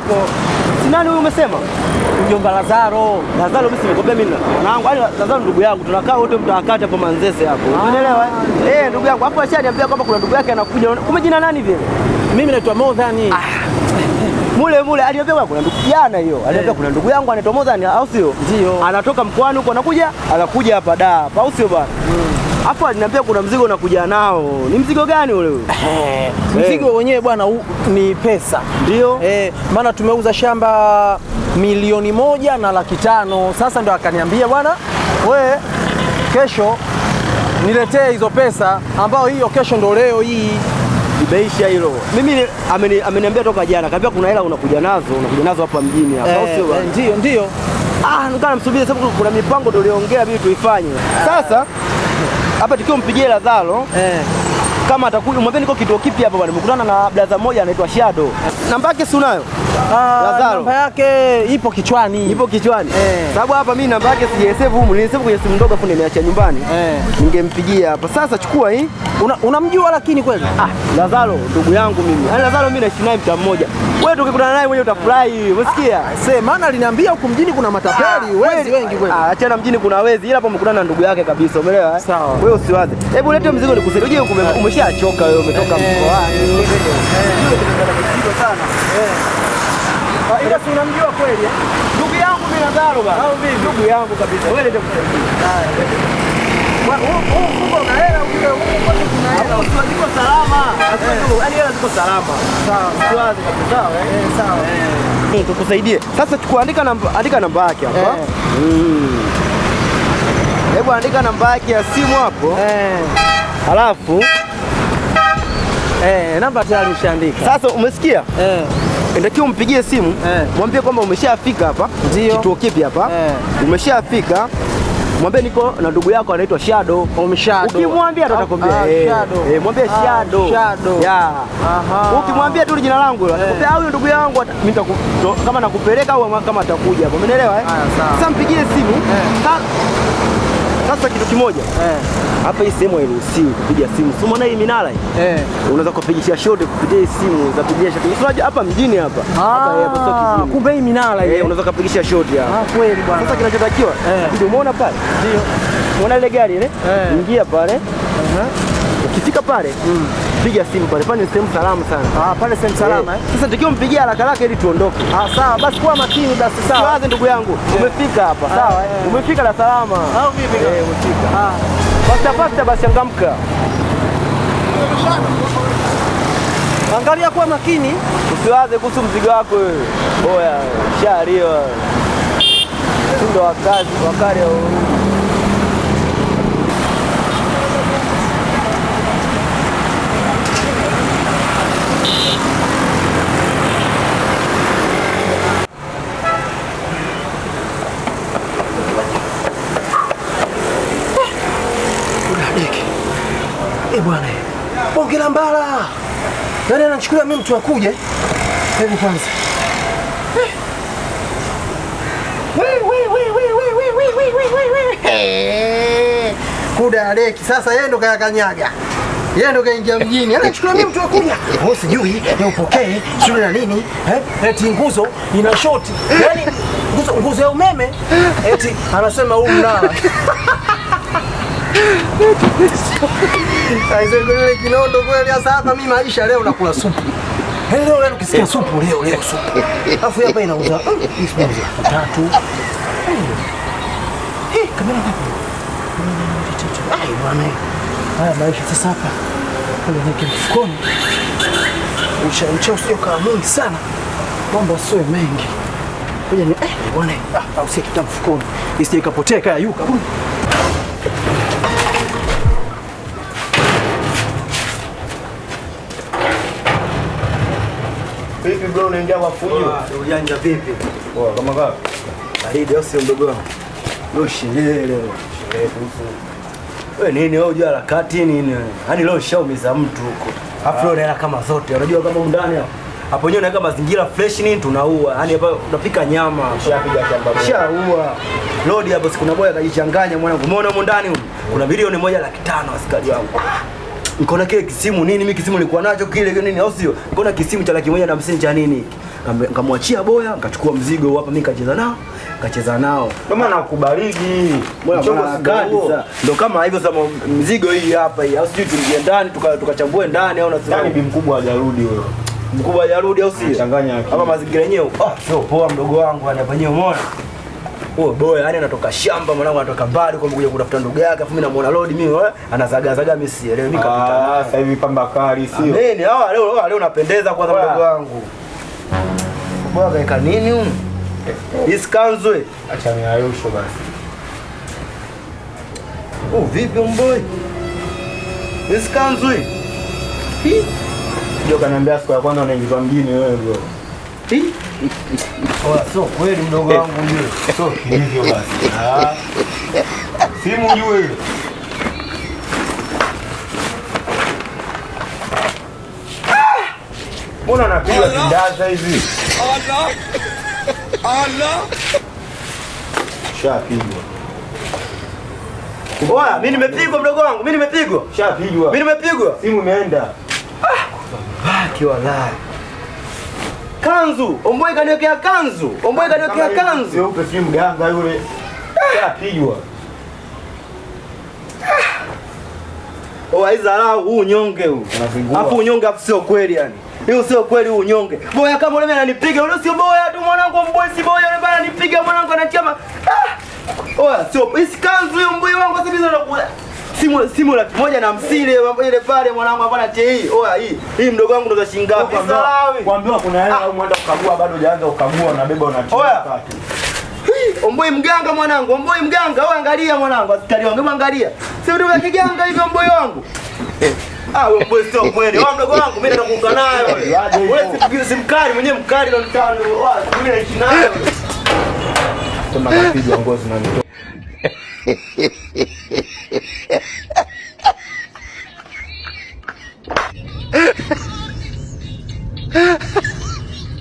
yako. Si nani huyu umesema? Mjomba Lazaro. Lazaro mimi simekwambia mimi mwanangu, yaani Lazaro ndugu yangu, tunakaa wote mtaakati hapo Manzese hapo. Unaelewa? Eh, ndugu yangu. Hapo ashaniambia kwamba kuna ndugu yake anakuja. Kumbe jina nani vile? Mimi naitwa Modhani. Mule mule aliniambia kuna ndugu jana hiyo. Aliniambia kuna ndugu yangu anaitwa Modhani, au sio? Ndio. Anatoka mkoani huko anakuja, anakuja hapa da, hapa, au sio bwana? Hapo aliniambia kuna mzigo unakuja nao. Ni mzigo gani ule? Mzigo wenyewe bwana ni pesa. Ndio. Maana tumeuza shamba 1,500,000. Sasa ndo akaniambia bwana, we kesho niletee hizo pesa, ambao hiyo kesho ndo leo hii. Imeisha hilo. Mimi ameniambia toka jana, akaniambia kuna hela unakuja nazo hapa mjini hapa, au sio bwana? Ndio, ndio. Nikaa namsubiri sababu kuna mipango tuliongea bibi tuifanye. Sasa hapa tukiwa mpigie Lazaro kama atakuja mwambie niko kituo kipi hapa bwana. Nimekutana na brother mmoja anaitwa Shadow. Namba yake si unayo? Lazaro. Namba yake ipo kichwani. Ipo kichwani. Sababu hapa mimi namba yake sijaisave humu, nilisave kwenye simu ndogo afu nimeacha nyumbani. Ningempigia hapa. Sasa chukua hii. Unamjua lakini kweli? Lazaro ndugu yangu mimi. Yaani Lazaro mimi naishi naye mtaa mmoja. Wewe tukikutana naye mwenyewe utafurahi. Umesikia? Maana aliniambia huku mjini kuna matapeli, wezi wengi kweli. Achana mjini kuna wezi, ila hapo umekutana na ndugu yake kabisa, umeelewa? Sawa. Wewe usiwaze. Hebu lete mzigo nikusaidie. Uje umeshachoka wewe, umetoka mkoani. Sana. Ila si unamjua kweli? Ndugu yangu mimi Lazaro bana. Au vipi? Ndugu yangu kabisa. Wewe lete kusaidie. Huu mfuko una hela, ujue huu kwetu kuna hela. Ziko salama. Yaani hela ziko salama. Sawa. Usiwaze kabisa. Sawa? Sawa. Tukusaidie. Sasa chukua, andika namba yake hapa. Hebu andika namba yake ya simu hapo. Halafu namba tayari ushaandika. Sasa umesikia? Inatakiwa umpigie simu, mwambie kwamba umeshafika hapa. Ndio. Kituo kipi hapa? Umeshafika. Mwambie niko na ndugu yako anaitwa Shadow. Shadow. Ukimwambia ndo atakwambia. Shadow. Mwambie Shadow. Shadow. Yeah. Aha. Ukimwambia tu jina langu hilo, atakwambia huyo ndugu yangu mimi kama nakupeleka au kama atakuja hapo. Umeelewa eh? Haya, sawa. Sasa mpigie simu. Sasa kitu kimoja. Hapa hii sehemu hairuhusiwi kupiga simu. Si umeona hii minara hii? Unaweza kupigisha shot kupitia hii simu, unaweza kupigisha shot. Unajua hapa mjini hapa. Hapa sio kijijini. Kumbe hii minara hii. Unaweza kupigisha shot hapa. Kweli bwana. Sasa kinachotakiwa, ndio umeona pale? Ndio. Umeona ile gari ile? Ingia pale. Ukifika pale, piga simu pale. Pale ni sehemu salama sana. Pale sehemu salama eh. Sasa tukiwa mpigia haraka haraka ili tuondoke. Sawa, basi kuwa makini basi sawa. Siwaze ndugu yangu, umefika hapa. Sawa, Umefika na salama. Au vipi? Umefika. Fasta fasta basi changamka. Angalia kuwa makini. Usiwaze kuhusu mzigo wako wewe. Boya, shario. Ndo wakazi, wakari wa Bwana. Bonge la mbala. Yaani anachukulia mimi mtu akuje. Hebu kwanza. Kuda deki sasa yeye ndo kayakanyaga. Yeye ndo kaingia mjini. Anachukulia mimi mtu akuja. Wewe sijui, ni upokee, sijui na nini? Eti nguzo ina shoti. Yaani nguzo ya umeme eti anasema huu mnara. Aise kinondo kweli. Sasa hapa mimi maisha leo nakula supu. Leo leo ukisikia supu leo leo supu. Alafu hapa inauza tatu. Kamera ngapi? Ai bwana. Haya maisha sasa hapa. Pale niweke mfukoni. Ucha usio kama mwingi sana. Mambo sio mengi. Ngoja ni bwana. Au si kitu mfukoni. Isije ikapotea kayayuka. Vipi bro, unaingia kwa fujo? Ujanja vipi? Poa, kama ngapi? Baridi au sio mdogo wangu? Leo sherehe leo. Sherehe kuhusu. Wewe nini wewe unajua harakati nini wewe? Yaani leo shaumiza mtu huko. Alafu leo naela kama zote. Unajua kama undani hapo. Hapo wenyewe unaweka mazingira fresh nini tunaua. Yaani hapa unapika nyama. Ushapiga shamba moja. Shaua. Lodi hapo siku na boy akajichanganya mwanangu. Umeona huko ndani huko? Kuna 1,500,000 askari wangu. Nikaona kile kisimu nini, mimi kisimu nilikuwa nacho kile nini au sio? Nikaona kisimu cha 150,000 cha nini hiki. Nikamwachia boya, nikachukua mzigo hapa mimi nikacheza nao, nikacheza nao. Ndio maana nakubariki. Mchongo kabisa. Ndio kama hivyo sasa mzigo hii hapa hii. Au sijui tuingie ndani tukachambue ndani au nasema. Yaani bi mkubwa hajarudi huyo. Mkubwa hajarudi au sio? Changanya akili. Hapa mazingira yenyewe sio poa mdogo wangu hapa yenyewe umeona? Huyo boya yani anatoka shamba mwanangu, anatoka mbali kwa kuja kutafuta ndugu yake, afu mimi namuona road mimi anazaga zaga mimi sielewi mimi kapita. Sasa hivi pamba kali sio? Nini? Leo napendeza kwanza mdogo wangu. Boya kaeka nini huyu? Isikanzwe. Acha niayusho basi. Oh, vipi mboy? Isikanzwe. Ndio kaniambia siku ya kwanza unaingizwa mjini wewe bro. Oya, sio kweli mdogo wangu yule. Sio hivyo basi. Simu juu ile. Mbona unapiga kindaza hivi? Allah. Allah. Shapigwa. Oya, mimi nimepigwa mdogo wangu, mimi nimepigwa. Shapigwa. Mimi nimepigwa. Simu imeenda. Baki wallahi. Kanzu, omboi kaniwekea kanzu. Omboi kaniwekea kanzu. Sio upe simu mganga yule. Shapigwa. Oh, aizalau huu unyonge huu. Hapo unyonge hapo sio kweli yani. Hiyo sio kweli huu unyonge. Boya kama yule ananipiga, yule sio boya tu mwanangu, mboy si boya yule bana ananipiga mwanangu anatia. Oya, sio isi kanzu hiyo mboy wangu sasa hivi anakuwa simu 150 ile pale mwanangu hapana tei. Oya hii. Hii mdogo wangu ndo shilingi ngapi? Salawi. Kuambiwa kuna hela au mwenda kukagua bado hujaanza kukagua unabeba unatia kati. Omboi mganga mwanangu, omboi mganga, wewe angalia mwanangu, askari wangu, angalia. Si ndio ya kiganga hivyo omboi wangu. Wewe omboi sio kweli. Wewe mdogo wangu mimi nataka kukaa naye wewe. Wewe si mkali mwenyewe mkali ndo mtano. Wewe mimi naishi naye. Sema kapigwa ngozi na mtoto.